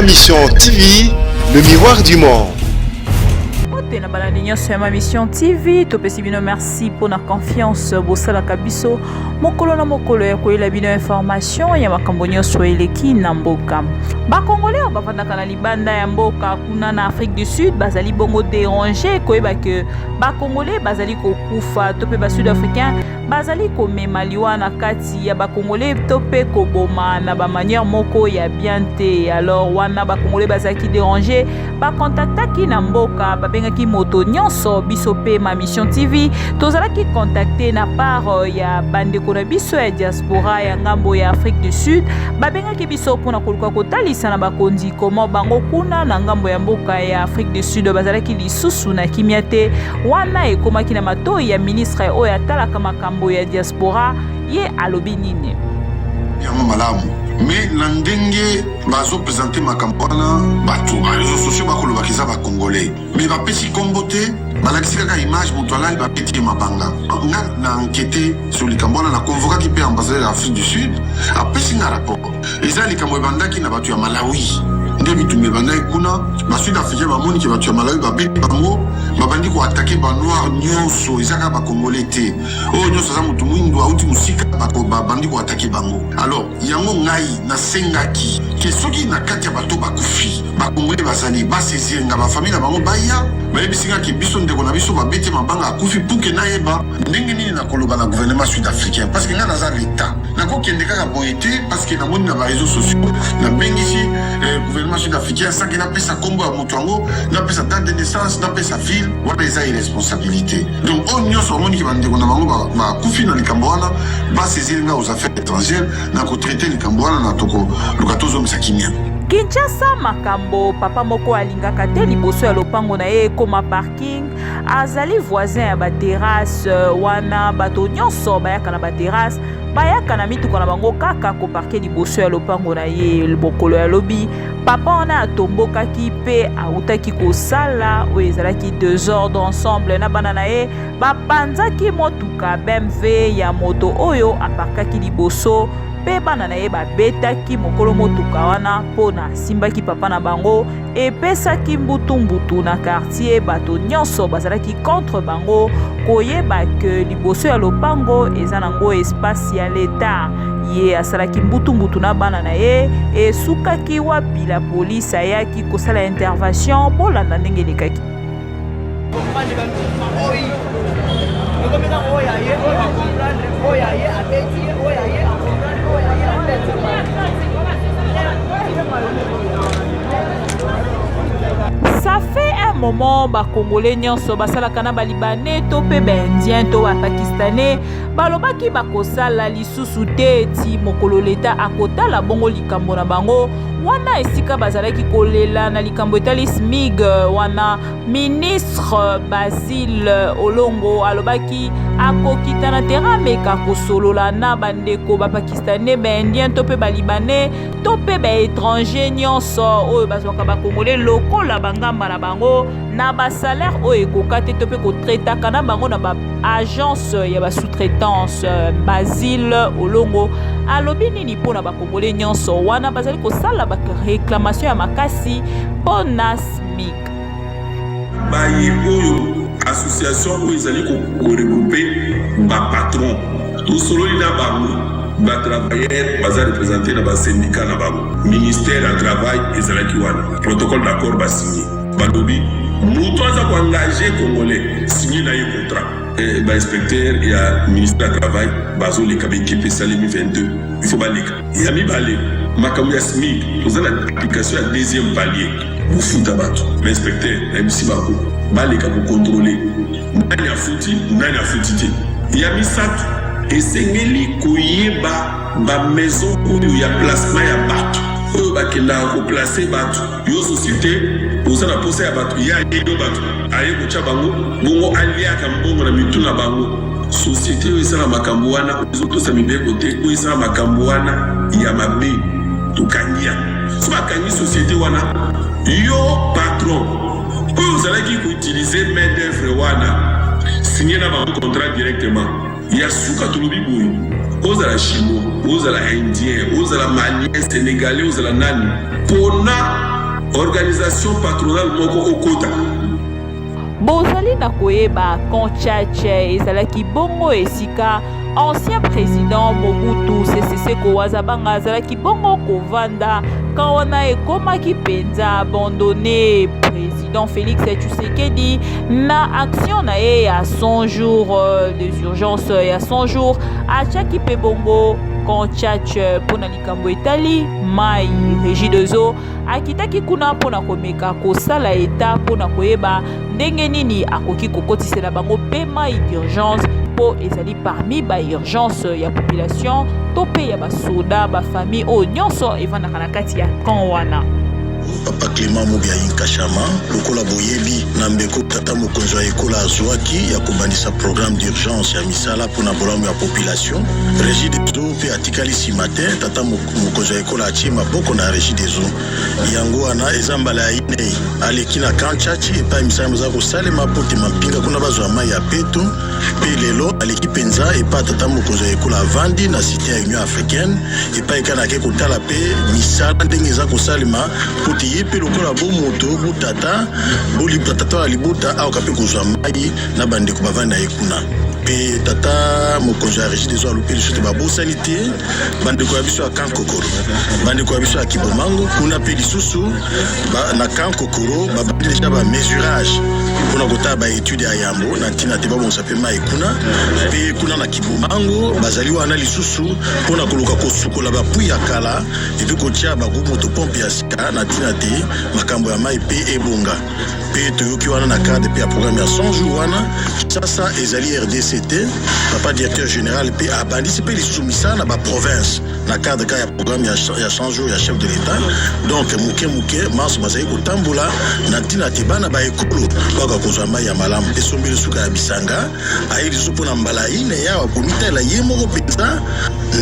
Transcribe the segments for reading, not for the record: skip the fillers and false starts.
Ma Mission TV, le miroir du monde. Mbote na balandi nyonso ya Ma Mission TV, topesi bino merci mpo na confiance bosalaka biso mokolo na mokolo ya koyela bino information ya makambo nyonso eleki na mboka. Bakongole oyo bafandaka na libanda ya mboka kuna na Afrique du Sud bazali bongo déranger koyeba ke bakongole bazali kokufa to mpe ba sud africain bazali komema liwa na kati ya bakongole to mpe koboma na bamanière moko ya bien te. Alors wana bakongole bazalaki déranger, bakontaktaki na mboka, babengaki moto nyonso. Biso mpe Ma Mission TV tozalaki contacté na part ya bandeko na biso ya diaspora ya ngambo ya Afrique du Sud. Babengaki biso mpona koluka kotalisa na bakonzi komo bango kuna na ngambo ya mboka ya Afrique du Sud bazalaki lisusu na kimia te. Wana ekomaki na matoi ya ministre oyo atalaka makambo ya diaspora. Ye alobi nini? Yango malamu, mais na ndenge bazoprésenter makambo wana, bato baréseaux sociaux bakolobaka eza bacongolais, mais bapesi nkombo te, balakisi kaka image, moto alali, babeti ye mabanga. Nga na enquête sur likambo wana, na convokaki mpe ambassadeur ya Afrique du Sud, apesi nga rapport. Eza likambo ebandaki na bato ya Malawi, nde bitumba ebandaki kuna. Basud africain bamoniki bato ya Malawi babeti bango, babandi koattaquer banoir nyonso. Eza kaka bacongolais te, oyo nyonso aza motu mwindu auti mosika, babandi koattaquer bango. Alors yango ngai nasengaki ke soki na kati ya bato bakufi bakongolais bazali, basaisir nga, bafamille na bango baya, bayebisi nga ke biso ndeko na biso babeti mabanga, akufi, pour que nayeba ndenge nini nakoloba na gouvernement sud africain, parce que ngai naza l'État, nakokende kaka boye te parce que namoni na baréseaux sociaux. Nabengisi gouvernement sud africain sanke napesa nkombo ya moto yango, napesa date de naissance, napesa ville. Wana eza irresponsabilité. Donc oyo nyonso bamoniki bandeko na bango bakufi na likambo wana, basaisir nga aux Affaires étrangères, na kotraiter likambo wana na tokoluka tozongisa kimia. Kinshasa makambo. Papa moko alingaka te liboso ya lopango na ye ekóma parking. Azali voisin ya baterrasse wana. Bato nyonso bayaka na baterrasse, bayaka na mituka na bango kaka koparquer liboso ya lopango na ye. Mokolo ya lobi, papa wana atombokaki mpe awutaki kosala oyo ezalaki désordre ensemble na bana na ye. Bapanzaki motuka BMW ya moto oyo aparkaki liboso, mpe bana na ye babetaki mokolo motuka wana mpo na asimbaki papa na bango. Epesaki mbutu-mbutu na quartier. Bato nyonso bazalaki contre bango, koyeba ke liboso ya lopango eza nango espace ya leta. Ye asalaki mbutu-mbutu na bana na ye. Esukaki wapi? La polise ayaki kosala intervention. Bolanda ndenge elekaki. Oyo aye, oyo bacomprendre, oyo aye abeti ye, oyo aye acomprendre, oyo aye abeti. Ça fait un moment bakongole nyonso basalaka na balibanais to mpe baindien to bapakistanais balobaki bakosala lisusu te ti mokolo leta akotala bongo likambo na bango. Wana esika bazalaki kolela na likambo etali SMIG wana, ministre Basile Olongo alobaki akokita na terrain, ameka kosolola na bandeko bapakistanais, baindien to mpe balibanais to mpe baétranger nyonso oyo bazwaka bakongole lokola bangamba na bango na basalaire oyo ekoka te, to mpe kotraitaka na bango na baagence ya basous-traitance. Basile Olongo alobi nini mpona bakongole nyonso wana bazali kosala baréclamation ya makasi mpo na SMIC? Baye oyo association oyo ezali koregrouper bapatron, tosololi na bango. Batravailleur baza représenté na basyndicat na bango. Ministère ya Travail ezalaki wana. Protocole d'accord basigné. Balobi moto aza koengager congolais, signe na ye contrat. Bainspecteur ya ministère ya Travail bazoleka, baéquipe esalemi 22, il faut baleka. Ya mibale, makambo ya SMIC, toza na application ya deuxième palier, bofuta bato. Bainspecteur nayebisi bango baleka kocontrôler nani afuti, nani afuti te. Ya misato, esengeli koyeba bamaison oyo ya placement ya bato oyo bakendaka koplacer bato. Yo société oza na posa ya bato, ye ayeyo bato, aye kotya bango bongo, aliaka mbongo na mitu na bango. Société oyo esala makambo wana, ezotosa mibeko te, oyo esala makambo wana ya mabe, tokangi yango. So bakangi société wana, yo patron oyo ozalaki koutiliser main d'œuvre wana, signe na bango contrat directement. Ya suka, tolobi boye. Ozala Chinois, ozala Indien, ozala Malien, Senegalais, ozala nani, pona organisation patronale moko okota. Bozali na koyeba camp Tshatshi ezalaki bongo esika ancien président Mobutu Sese Seko Wazabanga azalaki bongo kovanda. Camp wana ekomaki mpenza abandonné. Président Félix Tshisekedi na action na ye ya 100 jours des urgences ya 100 jours atiaki mpe bongo camp Tshatshi mpo na likambo etali mai. Régie des eaux akitaki kuna mpona komeka kosala eta mpona koyeba ndenge nini akoki kokotisela bango mpe mai d'urgence, mpo ezali parmi baurgence ya population to mpe ya basoda, bafamille oyo nyonso evandaka na kati ya camp wana. Papa Clément Mubiayi Nkashama, lokola boyebi na mbeko tata mokonzi ya ekolo azwaki ya kobandisa programme d'urgence ya misala mpona bolamu ya population, Régie des eaux mpe atikali nsima te. Tata mokonzi ya ekolo atie maboko na Régie des eaux. Yango wana eza mbala ya inei aleki na camp Tshatshi epai misala moza kosalema mpo te mampinga kuna bazwa mai ya peto. Mpe lelo aleki mpenza epai tata mokonzi ya ekolo avandi na cité ya Union africaine, epai kaka ake kotala mpe misala ndenge eza kosalema, mpo te ye mpe lokola bomoto botata bolibota, tata ya libota, aoka mpe kozwa mai na bandeko bavandi na ye kuna. Mpe tata mokonzi ya Régie des eaux alobi lisusu te babosani te bandeko ya biso ya camp Kokoro, bandeko ya biso ya Kibomango kuna. Mpe lisusu na camp Kokoro babandi déjà bamesurage mpona kotala baétude ya yambo na ntina te babongisa mpe mai kuna. Mpe kuna na Kibomango bazali wana lisusu mpona koluka kosukola bapuits ya kala et puis kotia bagroupe motopompe ya sika na ntina te makambo ya mai mpe ebonga. Mpe toyoki wana na cadre mpe ya programme ya 100 jours wana, sasa ezali RDC te, papa directeur général mpe abandisi mpe lisusu misala na baprovince na cadre kaka ya programme ya 100 jours ya chef de l'État. Donc moke moke manso bazali kotambola na ntina te bana baekolo baka kozwa mai ya malamu. Esombeli suka ya bisanga aye lisusu mpona mbala ine yawa komitalela ye moko mpenza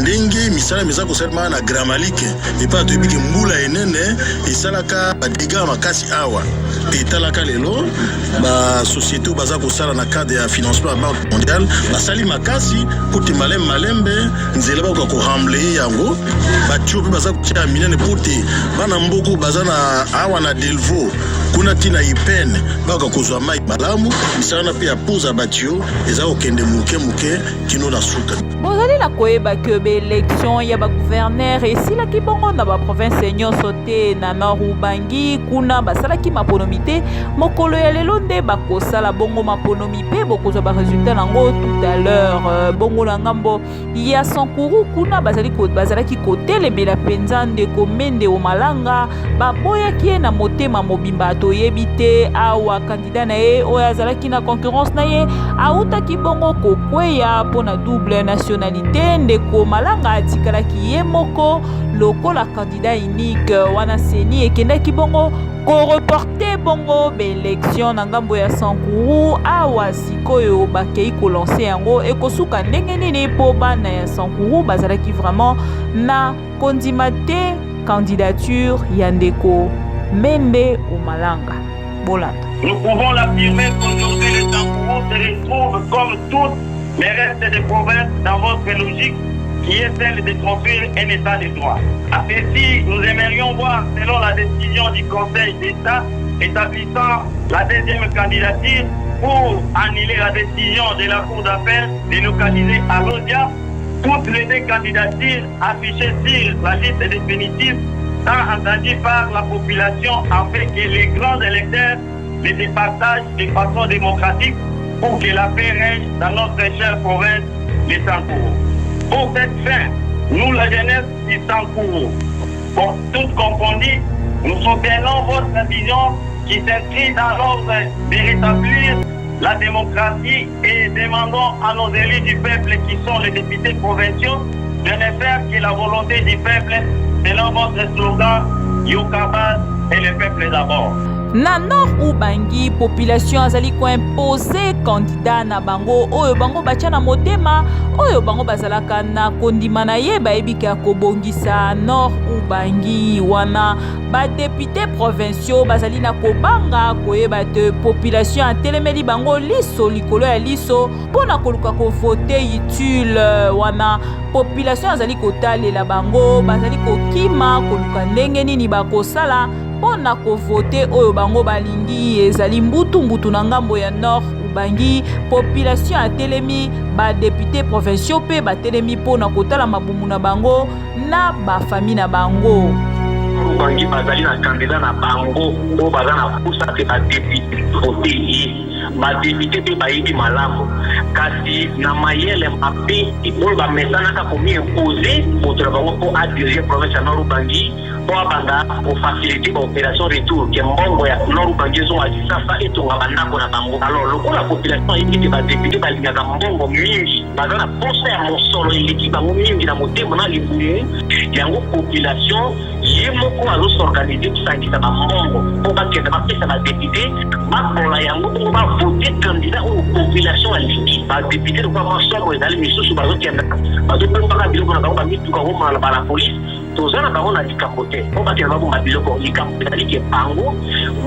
ndenge misala eza kosalema na Grand Malik, epai toyebi ke mbula enene esalaka badégâts makasi awa. Mpe etalaka lelo basociété oyo baza kosala na cadre ya financement ya Banque mondiale basali makasi mpo te malembe malembe nzela bakoka koremblayer yango. Batio mpe baza kotia ya minene mpo te bana mboka baza na awa na Delvaux kuna ntina ipene bakoka kozwa mai malamu. Misala na mpe ya poza batio eza kokende moke moke kino na suka. Bozali na koyeba ke baélection ya bagouverneur esilaki bongo na baprovince nyonso te. Na Nord Ubangi kuna basalaki maponomi te. Mokolo ya lelo nde bakosala bongo maponomi mpe bokozwa baresultat nango tout à l'heure. Bongo na ngambo ya Sankuru kuna bazalaki kotelemela mpenza ndeko Mende Omalanga, baboyaki ye na motema mobimba. Toyebi te awa candidat na ye oyo azalaki na concurrence na ye autaki bongo kokweya mpo na double nationalité. Ndeko Malanga atikalaki ye moko lokola candidat unique wana. CENI ekendaki bongo koreporter bongo baélection na ngambo ya Sankuru. Awa sikoyo bakei kolancer yango, ekosuka ndenge nini? Mpo bana ya Sankuru bazalaki vraiment na kondima te candidature ya ndeko Mende Omalanga. Bolanda. Nous pouvons l'affirmer qu'aujourd'hui le Sankuru se retrouve comme toutes les restes des provinces dans votre logique qui est celle de construire un état de droit. À ceci, nous aimerions voir, selon la décision du Conseil d'État établissant la deuxième candidature pour annuler la décision de la Cour d'appel de localiser à Lozia, toutes les deux candidatures affichées sur la liste définitive tant entendu par la population afin que les grands électeurs les départagent de façon démocratique pour que la paix règne dans notre chère province, le Sankuru. Pour cette fin, nous, la jeunesse du Sankuru, bon, toutes confondues, nous soutenons votre vision qui s'inscrit dans l'ordre de rétablir la démocratie et demandons à nos élus du peuple qui sont les députés provinciaux de ne faire que la volonté du peuple selon votre slogan Yokabas et le peuple d'abord. Na Nord Ubangi, population azali koimpose candidat na bango oyo bango batya na motema, oyo bango bazalaka na kondima na ye, bayebi ke akobongisa Nord Ubangi. Wana ba depute provinciaux bazali na kobanga koyeba te population atelemeli bango liso likolo ya liso mpo na koluka kovote utile. Wana population azali kotalela bango, bazali kokima koluka ndenge nini bakosala mpo na kovote oyo bango balingi. Ezali mbutu mbutu na ngambo ya Nord Ubangi, population atelemi, ba depute provinciaux mpe batelemi mpo na kotala mabumu na bango na bafami na bango. Ubangi bazali na candidat na bango oyo baza na posa te badepute vote ye, badepute mpe bayebi malamu, kasi na mayele mabe oyo bamesanaka komi impose moto na bango mpo adirige province ya Nord Ubangi, mpo abanda kofacilite baopération retour ke mbongo ya Nord Ubangi ezonga Kisasa, etonga bandako na bango. Alors lokola population ayebi te badepute balingaka mbongo mingi, baza na posa ya mosolo eleki bango mingi na motema na libumu, yango population ye moko azosorganize kosangisa bambongo mpo bakende bapesa badepute, babola yango bongo bavote candidat oyo population alingi. Badepute lokola masomo ezali misusu bazokenda bazobombaka biloko na bango, bamituka komona na police, toza na bango na likambo te mpo bakenda babomba biloko. Likambo ezali ke bango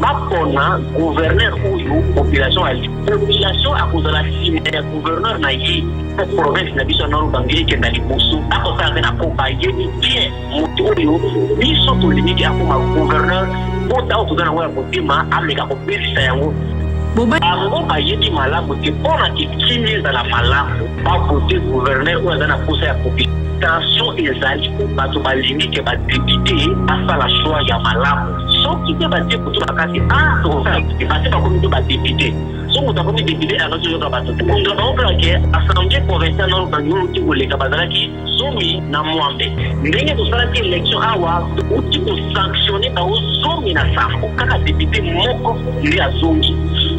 bapona gouverneur oyo population ali, population akozala nsima ya gouverneur na ye mpo province na biso ya Nord Ubangi ekenda liboso. Akosala mpe na po bayebi bien moto oyo biso tolingi ke akoma gouverneur, mpo ntango toza nango ya motema ameka kobebisa yango. Bango bayebi malamu te mpo na ke kimia ezala malamu, bavote gouverneur oyo aza na posa ya population. Tension ezali mpo bato balingi ke badepute basala choix ya malamu. Soki mpe batie kutu makasi, ah, tokosala te, basi bakomi mpe badepute. So moto akomi depute, akoki koyoka bato te. Kondra bango kaka ke assemblée provinciale Nord Ubangi oyo euti koleka bazalaki 18. Ndenge tosalaki election awa, touti kosanctionne bango 17, kaka depute moko nde azongi.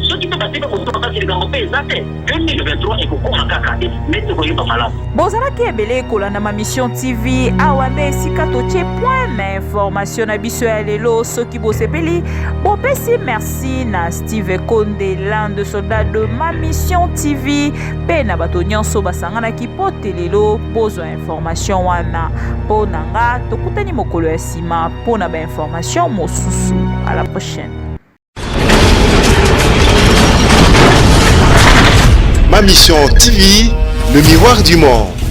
Soki mpe batie mpe moto makasi, likambo mpe eza te. 2023 ekokoma kaka nde tokoyeba malamu. Bozalaki ebele kolanda Ma Mission TV, awa nde esika totie point na information na biso ya lelo. Soki bosepeli, bopesi merci na Steve Konde, l'un de soldats de Ma Mission TV, mpe na bato nyonso basanganaki mpo te lelo bozwa information wana. Mpo na nga, tokutani mokolo ya nsima mpo na bainformation mosusu. À la prochaine. Ma Mission TV, le miroir du monde.